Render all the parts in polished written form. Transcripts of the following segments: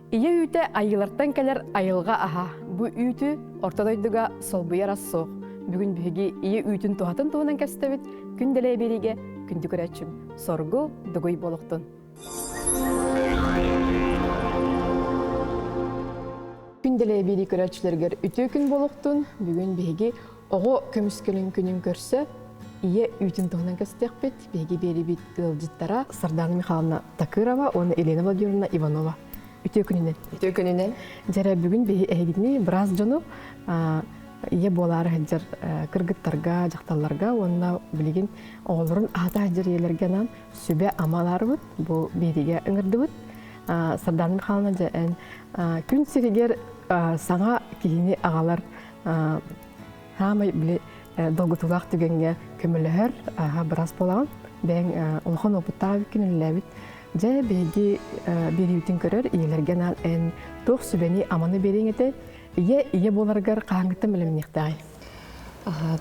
Ийэ үүтэ айыылартан кэлэр айылҕа аһа. Бу үүтү орто дойдуга солбуйар ас суох. Бүгүн биһиги ийэ үүтүн туһатын туһунан кэпсэтэбит. Күн дэлэй биэриигэ күндү көрөөччүм соргу дугуй буолуохтун. Күн дэлэй биэрии көрөөччүлэригэр үтүө күн буолуохтун. Бүгүн биһиги оҕо көмүскэлин күнүн көрсө ийэ үүтүн туһунан кэпсэтиэхпит. Биһиги биэрибит ыалдьыттара Сардана Михайловна Такырова уонна Елена Владимировна Иванова. Үтүө күнүнэн. Үтүө күнүнэн. Дьэрэ бүгүн биһи эһигини быраас дьону ийэ буолаары сылдьар кыргыттарга, дьахталларга уонна билигин оҕолорун аһата сылдьар ийэлэргэ анаан сүбэ-ама ылаарыбыт. Бу биэриигэ ыҥырдыбыт. Сардана Михайловна дьэ эн күн сиригэр саҥа киһини аҕалар Саамай били долгутуулаах түгэҥҥэ көмөлөһөр быраас буолаҕын. Бэйэҥ улахан уопуттаах эбиккин үлэлээбит. Дьэ, биһиги биэриибитин көрөр ийэлэргэ анаан эн туох сүбэни-аманы биэриэҥ этэй? Ийэ ийэ буоларгар хаһааҥҥыттан бэлэмниэхтээҕий?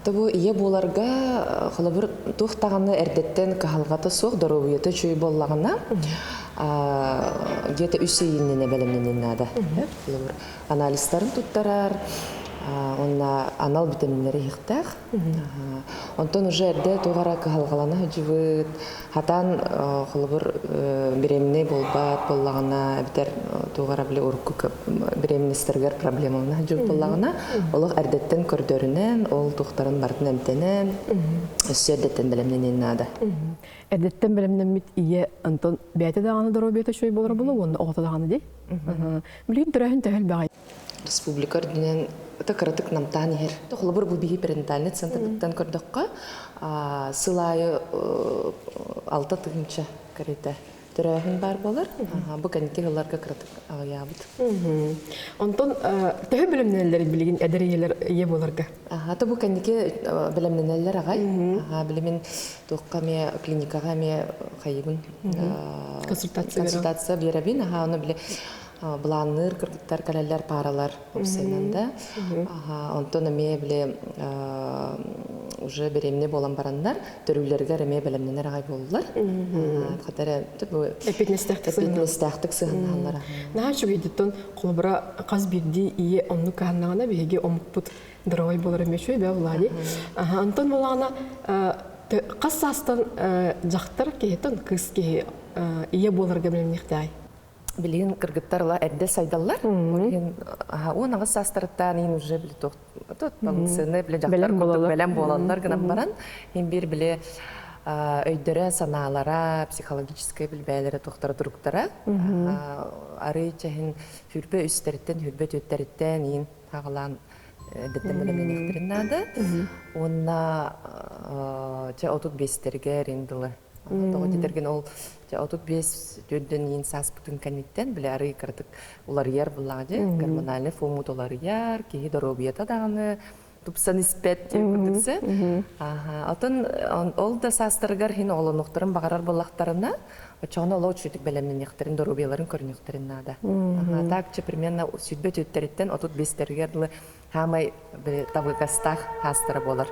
Тобу ийэ буоларга холобур туох даҕаны эрдэттэн кыһалҕата суох доруобуйата үчүгэй буоллаҕына где-то үс ый иннинэ бэлэмнэниэн наада. Холобур анализтарын туттарар, уонна анал битэминнэри иһиэхтээх. Онтон уже эрдэ туох эрэ кыһалҕалана сылдьыбыт, хатан холобур беременный буолбат буоллаҕына, эбэтэр туох эрэ били урукку беременностарыгар проблемалана сылдьыбыт буоллаҕына, олох эрдэттэн көрдөрүнэн, ол туохтарын барытын эмтэнэн, өссө эрдэттэн бэлэмнэниэн наада. Эрдэттэн бэлэмнэммит ийэ онтон бэйэтэ даҕаны доруобуйата үчүгэй буолара буолуо уонна оҕото даҕаны дии. Билигин төрөөһүн төһө элбэҕий? Республика үрдүнэн это кыратык намтаан иһэр. Холобур, бу биһи перинатальный центрыттан көрдөххө, сыл аайы 6 тыһыынча кэриэтэ төрөөһүн баар буолар. Бу кэнники сылларга кыратык аҕыйаабыт. Онтон төһө бэлэмнэнэллэр билигин эдэр ийэлэр ийэ буоларга? Ата бу кэнники бэлэмнэнэллэр аҕай. Билимин туохха эмиэ клиникаҕа эмиэ хайыбын консультация биэрэбин. Аха, ону били былаанныыр кыргыттар кэлэллэр пааралар уопсайынан да. Онтон эмиэ били уже беременный буолан бараннар төрүүлэригэр эмиэ бэлэмнэнэр аҕай буоллулар. Хата эппиэтинэстээхтик сыһыннаһаллар. Наһаа үчүгэйдиттэн холобура хас биирдии ийэ оннук кыһаннаҕына биһиги омукпут дорогой буолар эмиэ үчүгэй бээ Влади. Антон буоллаҕына хас саастан дьахтар киһитин кыыс киһи ийэ буоларга бэлэмниэхтээй? Билигин кыргыттар ыла эрдэ сайдаллар. Билигин 18 саастарыттан иин уже били туох полноценный били дьахтар курдук бэлэм буолаллар гынан баран иин биир били өйдөрө санаалара психологическай билбээлэрэ туохтара туруктара арый чэһин хүрбэ үстэриттэн хүрбэ түөттэриттэн иин хаҕалаан эрдэттэн бэлэмнэниэхтэрин наада уонна чэ 35-тэригэр ин дылы тоҕо диэтэргин ол чэ 35 төрдөн иин сааспытын кэнниттэн били арый кыратык уларыйар буллаҕа дьэ гормональный фоммут уларыйар киһи доруобуйата даҕаны тупсан испэт диэн курдук сэ Отон ол да саастарыгар хин оҕолонуохтарын баҕарар буоллахтарына оччоҕуна олох үчүгдүк бэлэмнэниэхтэрин доруобуйаларын көрүнүөхтэрин наада. Так че примерно сүүрбэ түөттэриттэн 35-тэригэр дылы хаамай табыгастаах хаастара буолар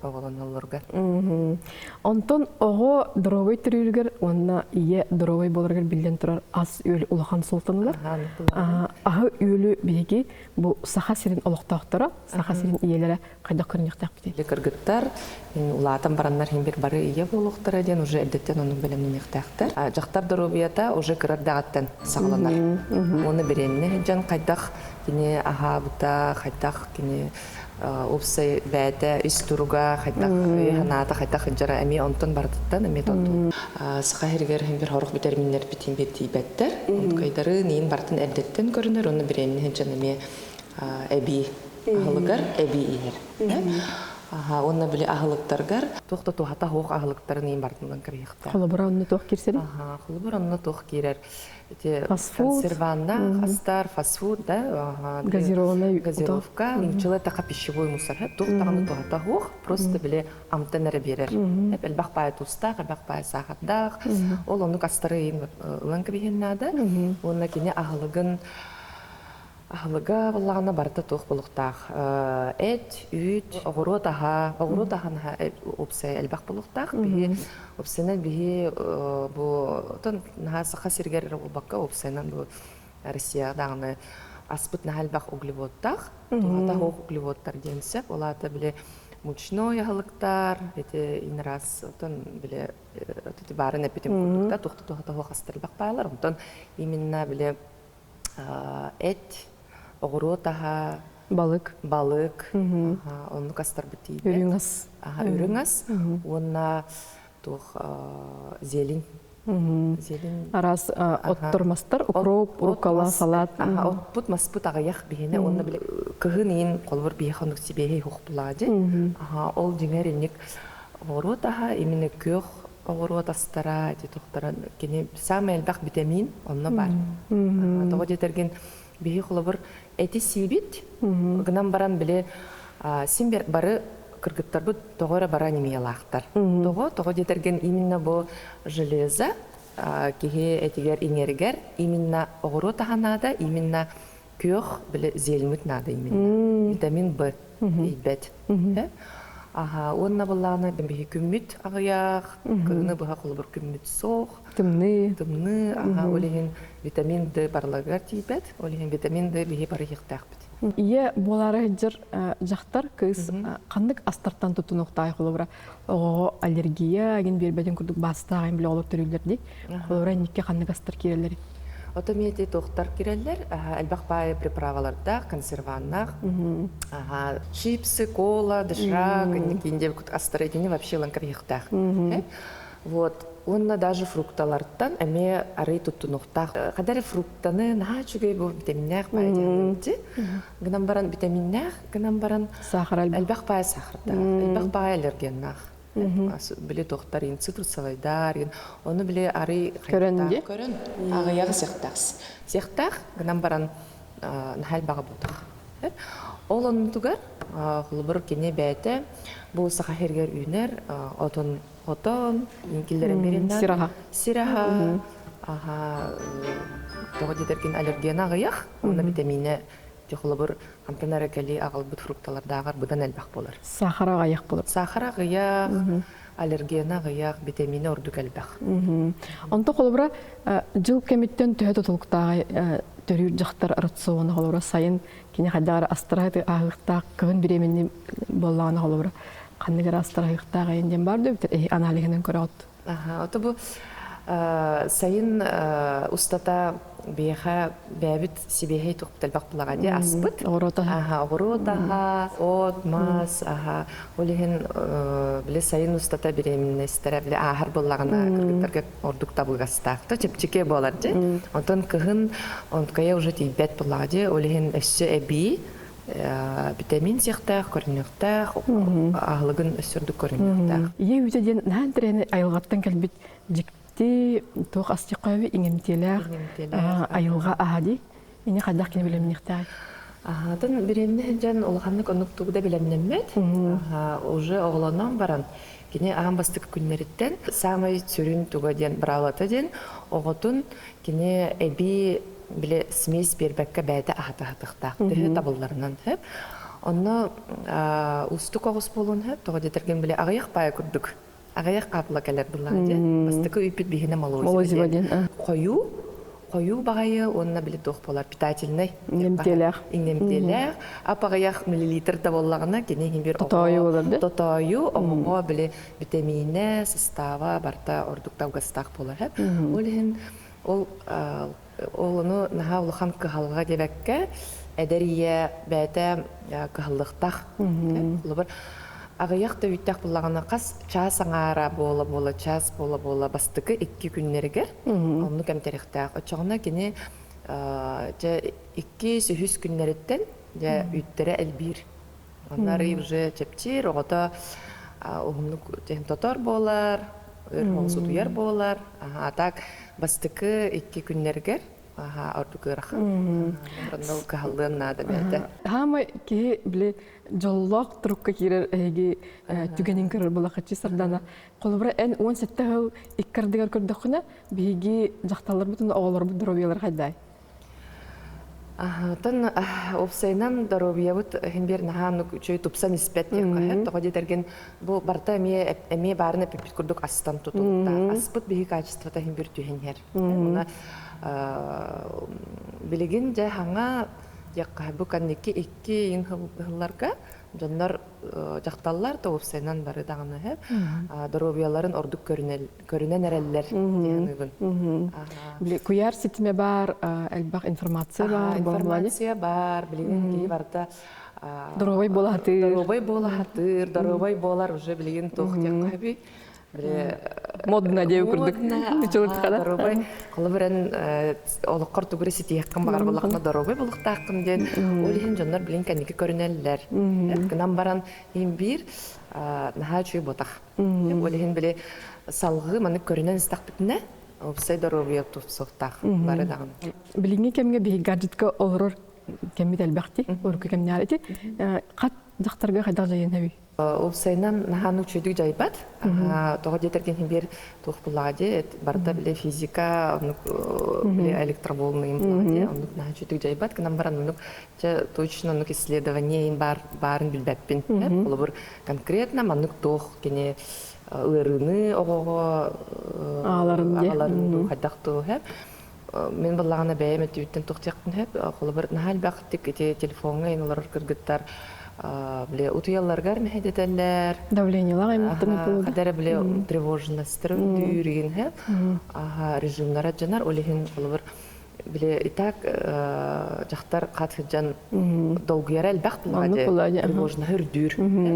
оҕолоноллорго. Онтон оҕо доруобай төрүүрүгэр уонна ийэ доруобай буоларыгар биллэн турар ас-үөл улахан суолтаналар. Аһы-үөлү биһиги бу Саха сирин олохтоохторо, Саха сирин ийэлэрэ хайдах көрүнүөхтээхпитий? Кыргыттар улаатан бараннар иһин бир бары ийэ буолуохтара диэн уже эрдэттэн оннук бэлэмнэниэхтээхтэр. Дьахтар доруобуйата уже кыра эрдэҕиттэн саҕаланар. Уонна беременна сылдьан хайдах кини аһаабыта, хайдах кини уопсай бэйэтэ ис туруга, хайдах өйө-санаата хайдах сылдьара эмиэ онтон барытыттан эмиэ тонтун. Саха сиригэр иһин бир хорох бүтэрминнэрбитин биэрдийбэттэр. Онтукайдары ниин барытын эрдэттэн көрүнэр, уонна беременна сылдьан эмиэ эбии аһылыгар эбии иһэр. Уонна били аһылыктаргар туох да туһата суох аһылыктарын иин барытынан кэбиһиэхтээх. Холобура онно туох киирсэрий? Холобура онно туох киирэр? Ити консерванна астар, фастфуд, да, газированная газировка, нуччалыы така пищевой мусор, туох даҕаны туһата суох, просто били амтан эрэ биэрэр. Элбэх баай туустаах, элбэх баай саахардаах. Ол оннук астары иин ылан кэбиһиэн наада. Уонна кини аһылыгын Аһылыга буоллаҕына барыта туох буолуохтаах? Эт, үүт, оҕуруот аһа, оҕуруот аһын уопсай элбэх буолуохтаах. Биһи уопсайынан биһи бу отон наһаа саха сиригэр эрэ буолбакка уопсайынан бу Россияҕа даҕаны аспыт наһаа элбэх углеводтаах, туһата суох углеводтар диэн сөп. Ол аата били мучной аһылыктар, ити ин раз отон били ити баарын эппитим курдук да туохта туһата суох астар элбэх баалар. Онтон именно били эт, оҕуруот аһа, Балык. Балык, оннук астарбыт тиийбэт. Үрүҥ ас. Үрүҥ ас уонна туох зелень. Зелень. Араас оттор мастар, укроп, руккола, салат. Оппут маспыт аҕыйах биһиэнэ уонна били кыһын иин холобур биһиэхэ оннук сибиэһэй суох булаадьы. Ол дьиҥэр инник оҕуруот аһа именно күөх оҕуруот астара ити тохторон кини самый элбэх витамин онно бар. Тоҕо диэтэргин биһи холобур эти сиибит гынан баран били син бары кыргыттарбыт тоҕо эрэ бары анемиялаахтар. Тоҕо? Тоҕо диэтэргин именно бу железо киһи этигэр иҥэригэр именно оҕуруот аһа наада, именно күөх били зелмит наада именно. Витамин Б тиийбэт. Аха, уонна былаана биһи күммүт аҕыйах, кыһыны быһа холобур күммүт суох. Тымныы. Тымныы, аха, ол иһин витамин Д барыларыгар тиийбэт, ол иһин витамин Д биһи барыйыахтаахпыт. Ийэ буолаары сылдьар дьахтар кыыс ханнык астартан туттунуохтаах холобура оҕоҕо аллергия гин биэрбэтин курдук баастаах биле олор төрүүллэр дии. Холобура инникке ханнык астар киирэллэр? Ото миэти туохтар кирэллэр, элбэх баайы приправалардаах, консерваннаах, чипсы, кола, доширак, инникин диэбит астар итини вообще ылан кэбиһиэхтээх. Вот. Уонна даже фрукталартан эмиэ арый туттунуохтаах. Хадары фруктаны наһаа үчүгэй бу витаминнээх баай диэн Гынан баран витаминнээх, гынан баран сахар элбэх баай сахардаах, элбэх баай аллергеннаах. Били туохтар ин цитрусовайдар, ону били арый көрөн көрөн аҕыйах сехтаах. Сехтаах гынан баран наһаа элбэҕи буутах. Ол оннутугар холобур кини бэйэтэ бу саха сиригэр үүнэр отон отон киллэрэн биэриннэр сираха сираха аха тоҕо диэтэргин аллергена аҕыйах уонна витаминэ холобур хантан эрэ кэлии аҕалбыт фрукталардааҕар быдан элбэх буолар. Сахара аҕыйах буолар. Сахара аҕыйах, аллергена аҕыйах, витаминэ ордук элбэх. Онто холобура дьыл кэмиттэн төһө тутулуктааҕый төрүүр дьахтар рациона холобура сайын кини хайдах эрэ астара ааһыахтаах кыһын бириэмэнни буоллаҕына холобура ханнык эрэ астара аһыахтаах айан диэн баар да эбитэр аналиһынан көрөҕүт. Ото бу сайын устата биэхэ бэйэбит сибиэһэй тухпут элбэх булаҕа дии аспыт. Оҕуруот аһа. Аха, оҕуруот аһа, от, мас, аха. Ол иһин били сайын устата беременностара били ааһар буоллаҕына кыргыттарга ордук табыгастаах да чэпчэки буолар дии. Онтон кыһын онткайа уже тиийбэт буоллаҕа дии. Ол иһин өссө эбии витамин сиэхтээх, көрүнүөхтээх, аһылыгын өссө ордук көрүнүөхтээх. Ийэ үүтэ диэн наһаа интэриэһинэй айылҕаттан кэлбит дьикти туох ас диэххэ иҥэмтиэлээх айылҕа аһа дии. Ини хайдах кини билэмниэхтээх? Атын бириэмнэ сылдьан улаханнык оннук тугу да билэмнэммэт. Уже оҕолонон баран кини аан бастакы күннэриттэн саамай сүрүн туга диэн быраалата диэн оҕотун кини эбии били смесь биэрбэккэ бэйэтэ аһата аһатыахтаах төһө табылларынан сөп онно уустук оҕус буолуон сөп тоҕо диэтэргин били аҕыйах паайа курдук аҕыйах хаапыла кэлэр былаан диэн бастакы үүппүт биһинэ молозиво диэн хойуу хойуу баҕайы уонна били туох буолар питательнай иҥэмтиэлээх иҥэмтиэлээх ап аҕыйах миллилитр да буоллаҕына кини иһин биир тотоойу буолар да тотоойу оҕоҕо били битэмиинэ састааба барыта ордук табыгастаах буолар ол иһин ол ол ону наһаа улахан кыһалҕа диэбэккэ эдэр ийэ бэйэтэ кыһаллыахтаах холобур аҕыйах да үүттээх буоллаҕына хас чаас аҥаара буола-буола чаас буола-буола бастакы икки күннэригэр оннук эмтэриэхтээх оччоҕуна кини дьэ иккис үһүс күннэриттэн дьэ үүттэрэ элбиир онно арый уже чэпчиир оҕото уһуннук тотор буолар өр соҕус утуйар буолар а так бастакы икки күннэригэр ордук ыарахан онно кыһаллыан наада бэйэтэ Хаамай киһи били дьоллоох турукка киирэр эһиги түгэнин көрөр булахаччы Сардана. Холобура эн 17 сыл икки ардыгар көрдөххүнэ биһиги дьахталларбытын оҕолорбут доруобуйалара хайдай? Оттон уопсайынан доруобуйабыт иһин биэр наһаа оннук үчүгэй тупсан испэт диэххэ сөп. Тоҕо диэтэргин бу барыта эмиэ эмиэ баарын эппиппит курдук астан тутулуктаах. Аспыт биһи качествота иһин биир түһэн иһэр. Уонна Билигин дьэ хаҥа диэххэ бу кэнники икки иин сылларга дьоннор дьахталлар да уопсайынан бары даҕаны сөп доруобуйаларын ордук көрүнэн эрэллэр дии саныыбын. Били куйаар ситимэ баар, элбэх информация баар. Информация баар, билигин киһи барыта доруобай буола сатыыр. Доруобай буола сатыыр, доруобай буолар уже билигин туох диэххэ сөбүй? Модно диэби курдук. Доруобай. Холобуран олоххор тугу эрэ ситиэххин баҕар буоллаххына доруобай буолуохтааххын диэн ол иһин дьоннор билин кэнники көрүнэллэр. Гынан баран иһин биир наһаа үчүгэй буотах. Ол иһин били салгыы маннык көрүнэн истэхпитинэ уопсай доруобуйа тупсуохтаах бары даҕаны. Билиҥҥи кэмҥэ биһиги гаджетка олорор кэммит элбэхти, урукку кэмнээр ити. Хат дьахтарга хайдах дьайыан эбий? Уопсайынан наһаа үчүгүйдүк дьайбат. Тоҕо диэтэргин биир туох буллаҕа дии, барыта били физика, оннук били электроволны буллаҕа дии, оннук наһаа үчүгүйдүк дьайбат. Гынан баран оннук чэ точно оннук исследование баар баарын билбэппин. Холобур, конкретно маннык туох кини ыарыыны оҕоҕо аҕаларын дуу хайдах дуу мин буллаҕына бэйэм өттүбүттэн туох диэхпин сөп холобур наһаа элбэхтик ити телефоҥҥа ин олорор кыргыттар бile утуйалларыгар мэһэйдэтэллэр давлениелаах аймахтан хада эрэ бile тревожностьтары үрдүүр игин режимнара дьанар ол иһин холобур били и так дьахтар хат сылдьан долгуйара элбэх булаҕа тревожноһы үрдүүр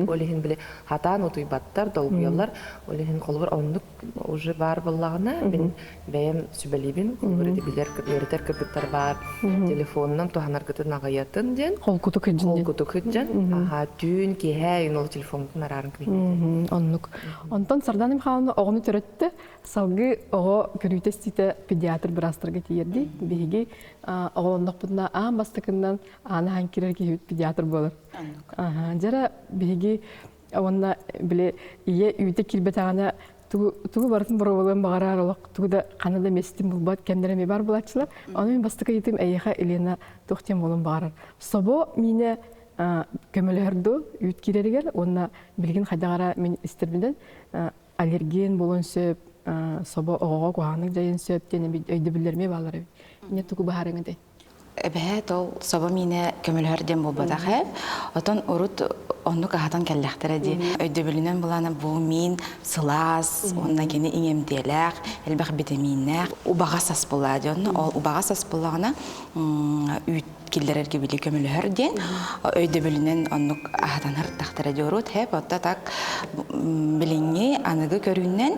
ол иһин били хатаан утуйбаттар долгуйаллар ол иһин холобур оннук уже баар буоллаҕына мин бэйэм сүбэлиибин холобур ити билэр үөрэтэр кыргыттар баар телефонунан туһанаргытын аҕыйатын диэн холкутук сылдьан холкутук сылдьан аха түүн киэһэ ол телефоҥҥутун араарын кэбиһин оннук онтон Сардана Михайловна оҕону төрөттө салгыы оҕо көрүүтэ-истиитэ педиатр быраастарга тиийэрдии биһиги оҕолоннохпутуна аан бастакыннан ааны аһан киирэр киһибит педиатр буолар дьара биһиги уонна били ийэ үүтэ киирбэтэҕинэ тугу барытын боруобалыан баҕарар олох тугу да ханна да миэстэтин булбат кэмнэрэ эмиэ баар буолааччылар ону мин бастакы ыйытыым эйиэхэ Елена туох диэн буолуон баҕарар собо миинэ көмөлөһөр дуу үүт киирэригэр уонна билигин хайдах эрэ мин истэрбинэн аллерген буолуон сөп собо оҕоҕо куһаҕаннык дьайыан сөп диэн өйдөбүллэр эмиэ бааллар эбит инньэ тугу быһаарыҥ этэй Эбэһээт ол собо миинэ көмөлөһөр диэн буолбатах ээ. Отон урут оннук аһатан кэллэхтэрэ дии. Өйдөбүлүнэн булаана бу миин сылаас, уонна кини иҥэмтиэлээх, элбэх битэмииннээх, убаҕас ас буолаа дии. Онно ол убаҕас ас буоллаҕына үүт киллэрэргэ били көмөлөһөр диэн өйдөбүлүнэн оннук аһатан ырыттахтара дии урут. Хэп отто так билиҥҥи аныгы көрүүнэн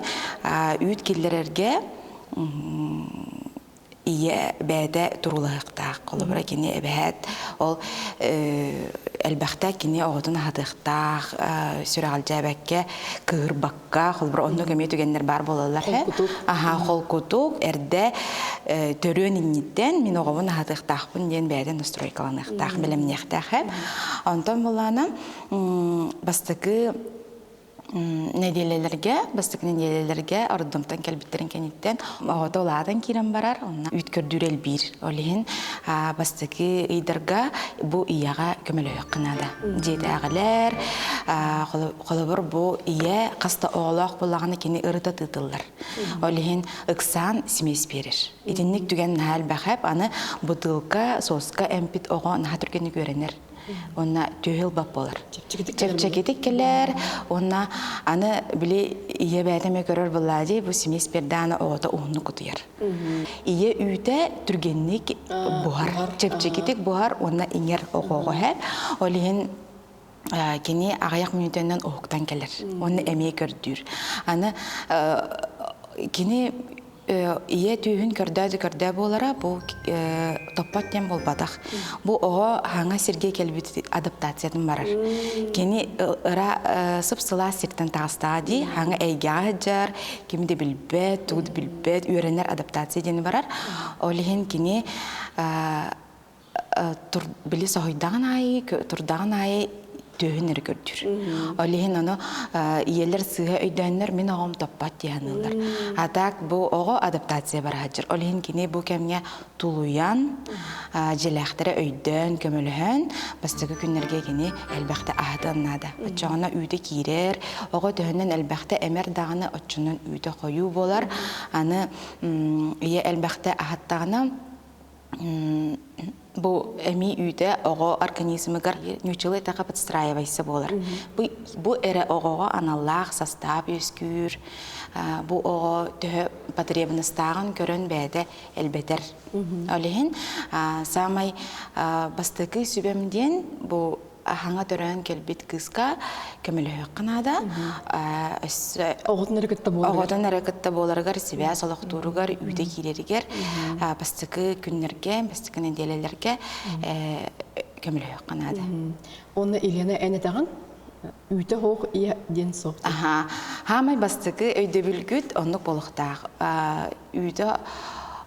үүт киллэрэргэ ийэ бэйэтэ туруулаһыахтаах. Холобура кини эбэһээт ол элбэхтэ кини оҕотун аһатыахтаах, сүрэҕэлдьээбэккэ, кыыһырбакка, холобура оннук эмиэ түгэннэр баар буолаллар. Холкутук. Аха, холкутук, эрдэ төрүөн инниттэн мин оҕобун аһатыахтаахпын диэн бэйэтэ настройкаланыахтаах, бэлэмниэхтээх. Онтон булаана бастакы нэдиэлэлэргэ, бастакы нэдиэлэлэргэ роддомтон кэлбиттэрин кэнниттэн оҕото улаатан киирэн барар, онно үүт көрдүүр элбиир. Ол иһин бастакы ыйдарга бу ийэҕэ көмөлөһүөххэ наада. Дьиэтээҕилэр, холобур, бу ийэ хас да оҕолоох буоллаҕына кини ырыта тыытыллар. Ол иһин ыксаан смесь биэрэр. Итинник түгэн наһаа элбэх аны бутылка, соска эмпит оҕо наһаа түргэнник үөрэнэр. Уонна түөһү ылбат буолар. Чэпчэкитик кэлэр. Уонна аны били ийэ бэйэтэ эмиэ көрөр буоллаа дии, бу смесь бердаана оҕото уһуннук утуйар. Ийэ үүтэ түргэнник буһар. Чэпчэкитик буһар уонна иҥэр оҕоҕо һэ. Ол иһин кини аҕыйах мүнүүтэнэн уһуктан кэлэр. Уонна эмиэ көрдүүр. Аны кини ийэ түүһүн көрдөө да көрдөө буолара бу топпот диэн буолбатах. Бу оҕо хаҥа сиргэ кэлбит адаптациятын барар. Кини ыра сып-сылаас сиртэн таҕыстаҕа дии, хаҥа эйгэҕэ сылдьар, ким да билбэт, тугу да билбэт, үөрэнэр адаптация диэни барар. Ол иһин кини били соһуйдаҕын аайы, турдаҕын аайы түөһүн эрэ көрдүүр. Ол иһин ону ийэлэр сыыһа өйдөөннөр мин оҕом топпот дии саныыллар. А так бу оҕо адаптация бара сылдьар. Ол иһин кини бу кэмҥэ тулуйан, дьиэлээхтэрэ өйдөөн, көмөлөһөн, бастакы күннэргэ кини элбэхтэ аһатыан наада. Оччоҕуна үүтэ киирэр, оҕо төһөнөн элбэхтэ эмэр даҕаны оччонон үүтэ хойуу буолар. Аны ийэ элбэхтэ аһаттаҕына Бу эмиий үүтэ оҕо организмыгар ньуччалыы эттэххэ подстраивайся буолар. Бу, бу эрэ оҕоҕо аналлаах састаап үөскүүр. Бу оҕо төһө потребностааҕын көрөн бэйэтэ элбэтэр. Ол иһин саамай бастакы сүбэм диэн бу аһаҥа төрөөн кэлбит кыыска көмөлөһүөххэ наада. Өссө оҕотун эрэ кытта буоларыгар. Оҕотун эрэ кытта буоларыгар, сибээс олохтууругар, үүтэ киирэригэр бастакы күннэргэ, бастакы нэдиэлэлэргэ көмөлөһүөххэ наада. Уонна Елена эн этэҕин үүтэ хоох ийэ диэн суох. Аха. Хаамай бастакы өйдөбүлгүт оннук буолуохтаах. Үүтэ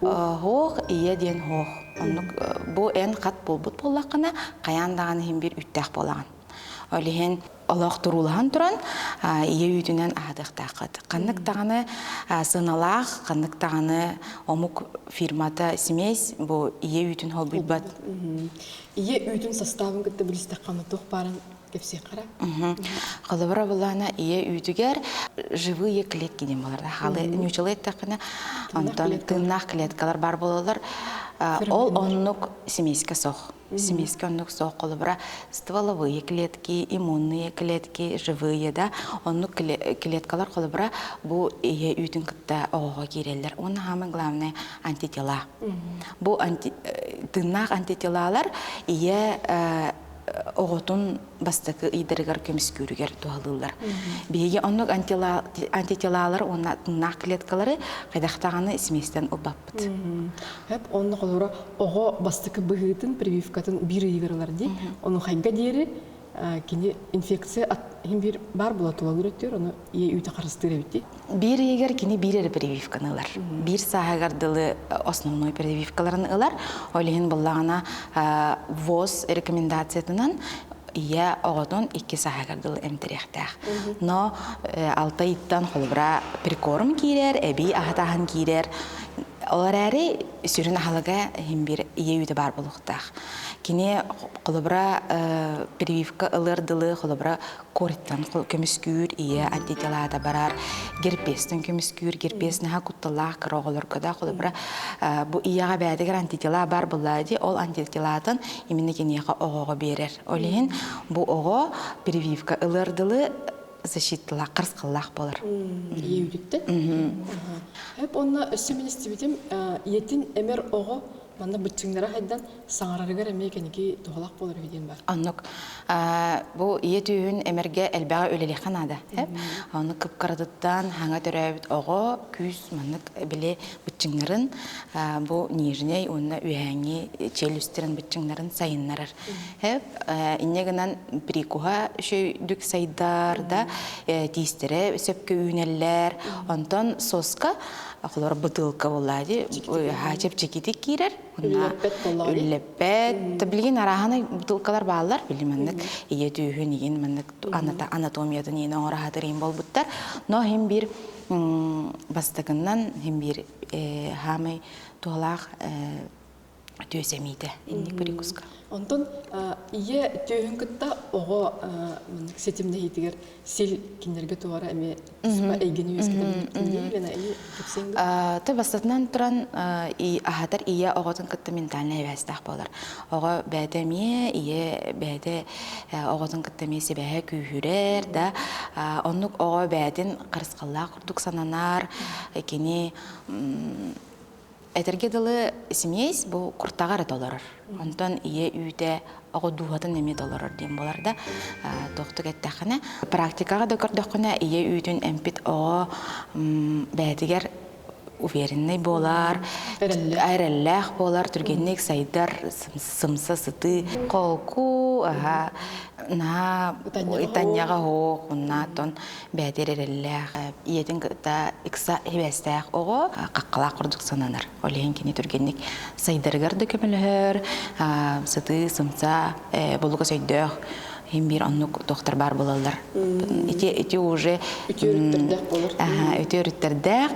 хоох ийэ диэн хоох. Оннук бу эн хат буолбут буоллаххына, хайаан даҕаны иһин биир үүттээх буолаҕын. Ол иһин олох туруулаһан туран ийэ үүтүнэн аһатыахтааххыт. Ханнык даҕаны сыаналаах, ханнык даҕаны омук фирмата смесь бу ийэ үүтүн холбуйбат. Ийэ үүтүн составын кытта билистэххэ туох баарын кэпсиэххэ эрэ. Холобура булаана ийэ үүтүгэр живые клетки диэн буолар. Халы ньучалы эттэххинэ, онтон тыыннаах клеткалар бар буолаллар. Ол оннук семейскэ сох. Семейскэ оннук сох холобура стволовые клетки, иммунные клетки, живые да оннук клеткалар холобура бу ийэ үүтүн кытта оҕоҕо киирэллэр. Уонна самое главное антитела. Бу тыыннаах антителалар ийэ оҕотун бастакы ыйдарыгар көмүскүүрүгэр туһалыыллар. Биһиги оннук антителалар уонна тыыннаах клеткалары хайдах даҕаны сместэн ылбаппыт. Хэп онно холоро оҕо бастакы быһыытын прививкатын биир ыйыгар ылар дии. Ону хайга диэри кини инфекция иһин биир бар була тулалыыр өттүгэр ону ийэ үүтэ харыстыыр эбит дии. Биир ыйыгар кини биир эрэ прививканы ылар. Биир сааһыгар дылы основной прививкаларын ылар. Ол иһин буллаҕына ВОЗ рекомендациятынан ийэ оҕотун икки сааһыгар дылы эмтэриэхтээх. Но алта ыйыттан холобура прикорм киирэр, эбии аһатааһын киирэр. Ол эрээри сүрүн аһылыга иһин биир ийэ үүтэ баар буолуохтаах. Кини холобура прививка ылыар дылы холобура кориттан көмүскүүр, ийэ антителата барар, герпестэн көмүскүүр, герпес наһаа кутталлаах кыра оҕолорго да холобура бу ийэҕэ бэйэтигэр антитела бар буоллаа дии, ол антителатын именно киниэхэ оҕоҕо биэрэр. Ол иһин бу оҕо прививка ылыар дылы защиталаах, харысхаллаах буолар. Ийэ үүтүттэн? Эп онно өссө мин истибитим, ийэтин эмэр оҕо манна быччыҥнара хайдан саҥарарыгар эмиэ кэнники туһалаах буолар үһү диэн бар. Оннук. Бу ийэ түүһүн эмэргэ элбэҕи үлэлиэххэ наада. Ону кып-кыратыттан хаҥа төрөөбүт оҕо күүс маннык били быччыҥнарын бу нижней уонна үөһээҥҥи челюстэрин быччыҥнарын сайыннарар. Инньэ гынан прикуһа үчүгдүк сайдар да тиистэрэ сөпкө үүнэллэр. Онтон соска холор бытыылка буоллаа дии чэпчэкитик киирэр. Үллэппэт. Билигин арааһынай бутылкалар бааллар. Били маннык ийэ түүһүн игин маннык анатомиятын иин оҥоро сатыыр буолбуттар. Но иһин биир бастакыннан иһин биир хаамай туһалаах түөс эмиитэ инник прикуска. Онтон ийэ түөһүн кытта оҕо маннык ситимнэһиитигэр сил кинилэргэ туора эмиэ туспа эйгэни үөскэтэн Ты бастатынан туран аһатар ийэ оҕотун кытта ментальнай эбээстээх буолар. Оҕо бэйэтэ эмиэ ийэ бэйэтэ оҕотун кытта эмиэ сибээһэ күүһүрэр да оннук оҕо бэйэтин харысхаллаах курдук сананар кини Этэргэ дылы, смесь бу куртаҕа эрэ толорор. Онтон ийэ үүтэ оҕо дууһатын эмиэ толорор диэн буолар да, туохтук эттэххинэ, практикаҕа да көрдөххүнэ, ийэ үүтүн эмпит оҕо бэйэтигэр уверенный буолар, эрэллээх буолар, түргэнник сайдар, сымса сытыы, холку, аһа, наһаа итанньаҕа оһох, оннаатон бэйэтигэр эрэллээх, ийэтин кытта ыкса сибээстээх оҕо хаххалаах курдук сананар. Ол иһин кини түргэнник сайдарыгар да көмөлөһөр, сытыы, сымса, булугас өйдөөх иһин биир оннук туохтар баар буолаллар. Ити ити уже үтүө өрүттэрдээх буолар. Үтүө өрүттэрдээх,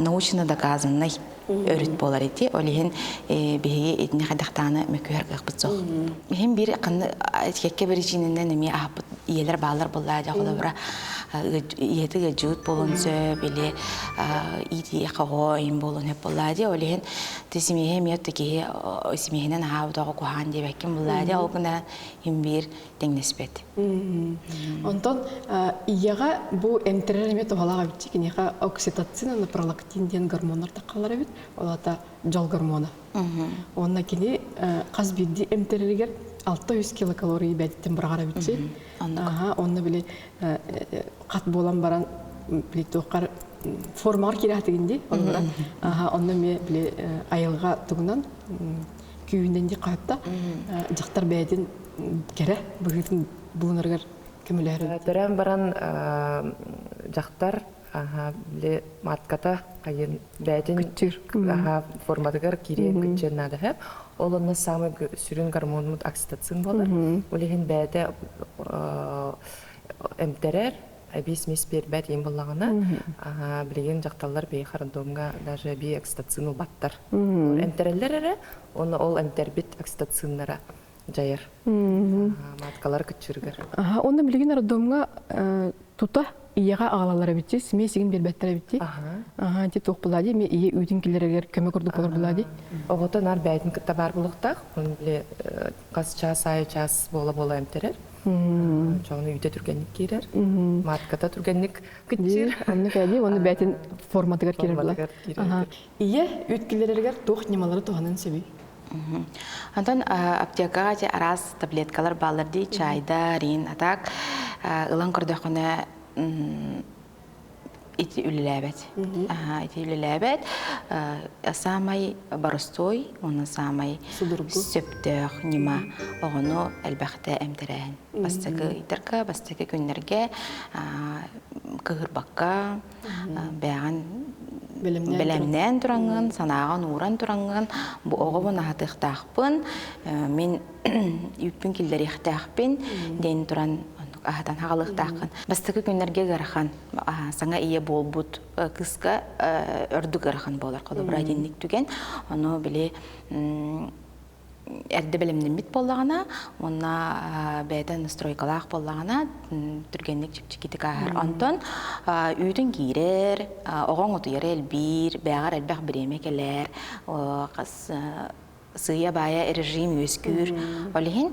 научно доказанный өрүт буолар ити. Ол иһин биһиги итини хайдахтааны мөккүһэр кыахпыт суох. Иһин биир ханны кэккэ биричиинэнэн эмиэ аһаппыт. Ийэлэр бааллар буоллаа дьэ холобура ийэтэ ыалдьыбыт буолуон сөп или иитиэхэ оҕо им буолуон сөп буоллаа дии ол иһин ти симиэһэ эмиэ киһи симиэһинэн аһаабыт оҕо куһаҕан диэбэккин буоллаа дии ол гынан им биир тэҥнэспэт. Онтон ийэҕэ бу эмтэрэр эмиэ туһалаах эбит киниэхэ окситоцин уонна пролактин диэн гормоннар таххалар эбит ол аата дьол гормона. Уонна кини хас биирдии эмтэрэригэр 600 килокалорий бэйэтиттэн быраҕар эбитчи. Аха, онно били хат буолан баран били туоххар формаҕар киирээхтигин дии. Онно аха, онно эмиэ били айылҕа тугунан күүһүнэн дии хаатта дьахтар бэйэтин кэрэ быһыытын булунарыгар көмөлөһөр. Төрөөн баран дьахтар били матката хайын бэйэтин форматыгар киириэн күччүөн наада сөп. Ол онно самый сүрүн гормонмут окситоцин буолар. Ол иһин бэйэтэ эмтэрэр, эбии смесь биэрбэт иин буллаҕына, билигин дьахталлар бэйи роддомҥа даже эбии окситоцин ылбаттар. Эмтэрэллэр эрэ, уонна ол эмтэрбит окситоциннара дьайар. Маткалар кыччырыгар. Онно билигин роддомҥа тута ийэҕэ аҕалаллар эбитчи, смесь игин биэрбэттэр эбитти. Аха, ити туох буолаа дии, ийэ үүтүн киллэрэригэр көмө курдук болор буолаа дии. Оҕото наар бэйэтин кытта баар буолуохтаах. Оны били хас час аайы час буола-буола эмтэрэр. Чоҕуну үүтэ түргэнник киирэр. Матката түргэнник кыччыыр. Оннук эди, оны бэйэтин форматыгар киирэр буолар. Ийэ үүт киллэрэригэр туох ньымалары туһанан сөбүй? Онтон аптекаҕа ити араас таблеткалар бааллар дии, чайда, рин, а так ылан көрдөххүнэ ити үлэлээбэт. Ити үлэлээбэт. Саамай боростуой уонна саамай сөптөөх ньыма оҕону элбэхтэ эмтэрээһин. Бастакы ыйдарга, бастакы күннэргэ кыһырбакка, бэйэҕин бэлэмнээн тураҥҥын, санааҕын ууран тураҥҥын, бу оҕобун аһатыахтаахпын, мин үүппүн киллэриэхтээхпин диэн туран оннук аһатан хаалыахтааххын. Бастакы күннэргэ ыарахан саҥа ийэ буолбут кыыска ордук ыарахан буолар. Холобура итинник түгэн. Ону били эрдэ бэлэмнэммит буоллаҕына уонна бэйэтэ настройкалаах буоллаҕына түргэнник чэпчэкитик ааһар. Онтон үүтүн киирэр, оҕоҥ утуйара элбиир, бэйэҕэр элбэх бириэмэ кэлэр, хас сыыйа-баайа режим үөскүүр. Ол иһин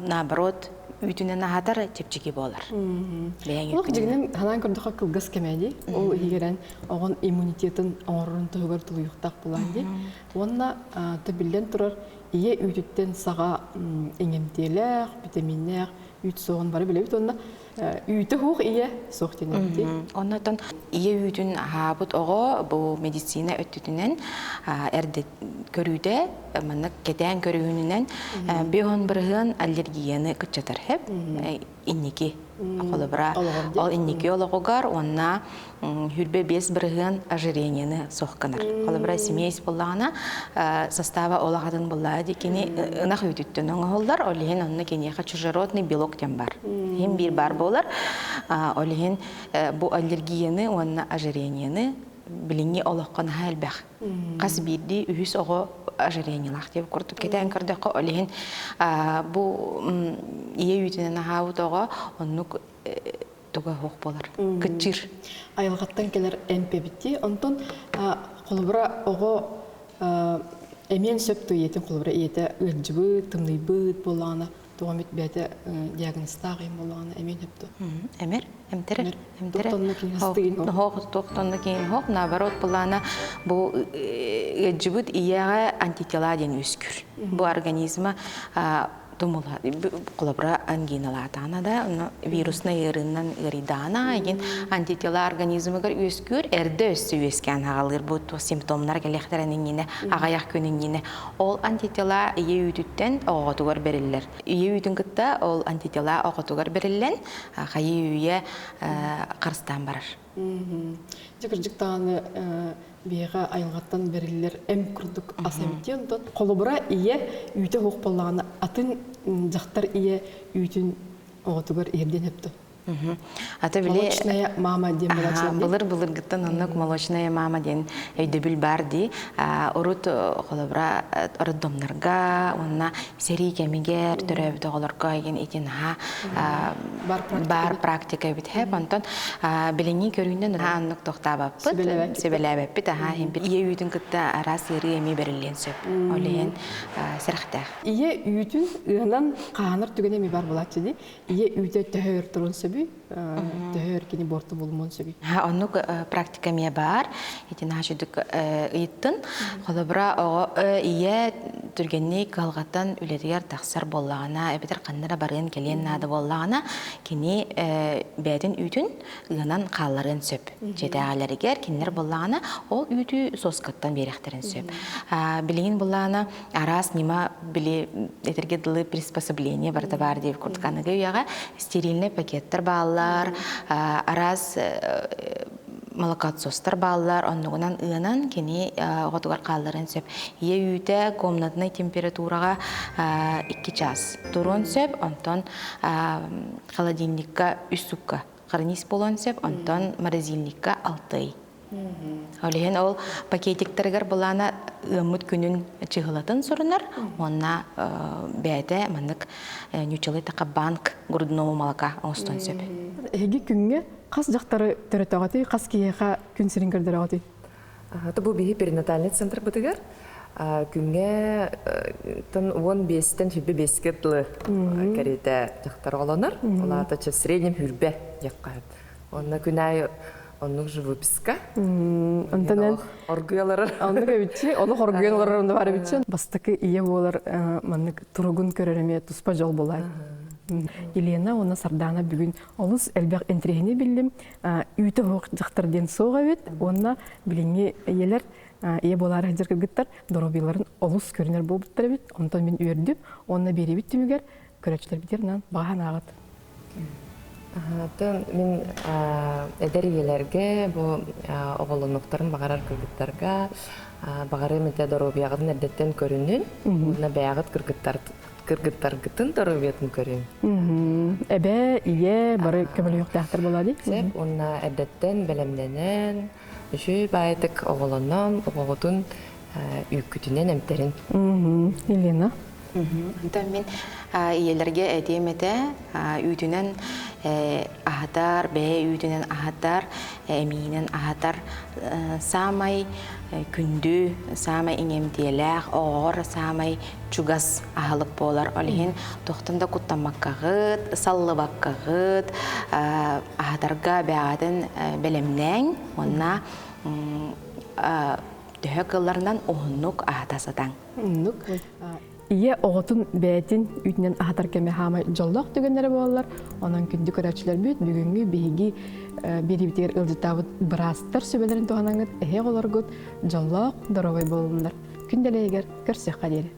наоборот үүтүнэн аһатар чэпчэки буолар. Бэйэҥ Олох дьиҥинэн ханаан көрдөххө кылгас кэмэ дии. Ол иһигэр оҕон иммунитетын оҥорорун туһугар тулуйуохтаах буолаан дии. Уонна биллэн турар, ийэ үүтүттэн саҕа иҥэмтиэлээх, битэмииннээх үүт суоҕун бары билэбит уонна үүтэ суох ийэ суох диэн эбит. Оннотон ийэ үүтүн аһаабыт оҕо бу медицина өттүтүнэн эрдэ көрүүтэ маннык кэтээн көрүүнүнэн 50% аллергияны кыччатар хэп инники холобура ол инники олоҕугар уонна 25% ожирениены суох гынар. Холобура смесь буоллаҕына состава олох атын буоллаҕа дии кини ынах үүтүттэн оҥоһуллар, ол иһин онно киниэхэ чужеродный белок диэн бар. Иһин биир баар буолар. Ол иһин бу аллергияны уонна ожирениены билиҥҥи олоххо наһаа элбэх. Хас биирдии үһүс оҕо ожирениелаах диэн курдук кэтээн көрдөххө, ол иһин бу ийэ үүтүнэн аһаабыт оҕо оннук туга суох буолар кыччыыр айылҕаттан кэлэр эмп эбит дии онтон холобура оҕо эмиэн сөп дуо ийэтин холобура ийэтэ ыалдьыбыт тымныйбыт буоллаҕына туох эмит бэйэтэ диагнозтаах ийэм буоллаҕына эмиэн сөп дуо эмэр эмтэрэр эмтэрэр хоох туохтонно киин хоох наоборот былаана бу ыалдьыбыт ийэҕэ антитела диэн үөскүүр бу организма тумула холобура ангиналаатаҕына да ону вируснай ыарыынан ыарыйдаҕына игин антитела организмыгар үөскүүр эрдэ өссө үөскээн хаалыыр бу симптомнар кэлиэхтэрин иннинэ аҕыйах күн иннинэ ол антитела ийэ үүтүттэн оҕотугар бэриллэр ийэ үүтүн кытта ол антитела оҕотугар бэриллэн хайыы үйэ харыстаан барар Дьэ кырдьык даҕаны биһиэхэ айылҕаттан бэриллэр эм курдук ас эбит дии. Онтон холобура ийэ үүтэ суох буоллаҕына атын дьахтар ийэ үүтүн оҕотугар иһэрдиэн сөп дуо? Ата били Молочная мама диэн буолааччылар дии. Былыр былыргыттан оннук молочная мама диэн өйдөбүл бар дии. Урут холобура роддомнарга уонна сэрии кэмигэр төрөөбүт оҕолорго игин ити наһаа бар практика эбит хэп. Онтон билиҥҥи көрүүнэн оннук тохтаабаппыт, сүбэлээбэппит. Аха ийэ үүтүн кытта араас ыарыы эмиэ бэриллиэн сөп. Ол иһин сэрэхтээх. Ийэ үүтүн ыанан хаанар түгэнэ эмиэ бар буолааччы дии. Ийэ үүтэ төһө өр турун сөбүй? Төһө өр кини буорту булумуон сөбүй? Оннук практика эмиэ баар. Ити наһаа ыйыттын. Холобура, оҕо ийэ түргэнник кыһалҕаттан үлэтигэр тахсар буоллаҕына, эбэтэр ханна эрэ барыан кэлиэн наада буоллаҕына, кини бэйэтин үүтүн ыанан хаалларыан сөп. Дьиэтээҕилэригэр кинилэр буоллаҕына, ол үүтү соскаттан биэриэхтэрин сөп. Билигин буоллаҕына, араас ньыма били этэргэ дылы приспособление барыта баар диэбит курдук аныгы үйэҕэ стерильнай пакеттар бааллар, араас молокоотсостар бааллар, оннугунан ыанан кини оҕотугар хаалларыан сөп. Ийэ үүтэ комнатнай температураҕа 2 час туруон сөп, онтон холодильникка үс сукка хранись буолуон сөп, онтон морозильникка 6 ый. Ол иһин ол пакетиктарыгар былаана ыаммыт күнүн чыһылатын сурунар уонна бэйэтэ маннык ньучалый така банк грудного молока оҥостон сөп. Эһиги күҥҥэ хас дьахтары төрөтөҕүтүй, хас киһиэхэ күн сирин көрдөрөҕүтүй? Бу биһи перинатальный центрбытыгар күҥҥэ тон 15-тэн 25-ке дылы кэриэтэ дьахтар оҕолонор. Ол аата в среднем хүрбэ диэххэ. Онно күн аайы оннук живописка. Онтон оргуйаларар. Оннук эбитчи, олох оргуйан олорор онно бар эбитчи. Бастакы ийэ буолар маннык туругун көрөр эмиэ туспа дьол буолар. Елена уонна Сардаана бүгүн олус элбэх интириэһини биллим. Үүтэ оһох дьахтар диэн суох эбит. Уонна билиҥҥи ийэлэр ийэ буолаары сылдьар кыргыттар доруобуйаларын олус көрүнэр буолбуттар эбит. Онтон мин үөрдүм. Уонна биэриибит түмүгэр көрөөччүлэрбитигэр баҕа санааҕыт. Атын мин эдэр ийэлэргэ бу оҕолонуохтарын баҕарар кыргыттарга баҕарыам этэ доруобуйаҕытын эрдэттэн көрүнүн уонна бэйэҕит кыргыттаргытын доруобуйатын көрүн. Эбэ, ийэ бары көмөлөһүөхтээхтэр буолаа дии. Сөп уонна эрдэттэн бэлэмнэнэн, үчүгэй баайытык оҕолонон, оҕоҕутун үүккүтүнэн эмтэрин. Елена. Онтон мин ийэлэргэ этиэм этэ, үүтүнэн аһатар, бэйэ үүтүнэн аһатар, эмиийинэн аһатар саамай күндү, саамай иҥэмтиэлээх, оҕоҕор саамай чугас аһылык буолар. Ол иһин туохтан да куттаммаккаҕыт, саллыбаккаҕыт, аһатарга бэйэҕитин бэлэмнээҥ уонна төһө кылларынан уһуннук аһата сатаҥ. Оннук. Ийэ оҕотун бэйэтин үүтүнэн аһатар кэмэ хаамай дьоллоох түгэннэрэ буолаллар. Онон күндү көрөөччүлэрбит бүгүҥҥү биһиги биэриибитигэр ыалдьыттаабыт быраастар сүбэлэрин туһанаҥҥыт эһиги оҕолоргут дьоллоох, доруобай буоллуннар. Күн дэлэйигэр көрсүөххэ диэри.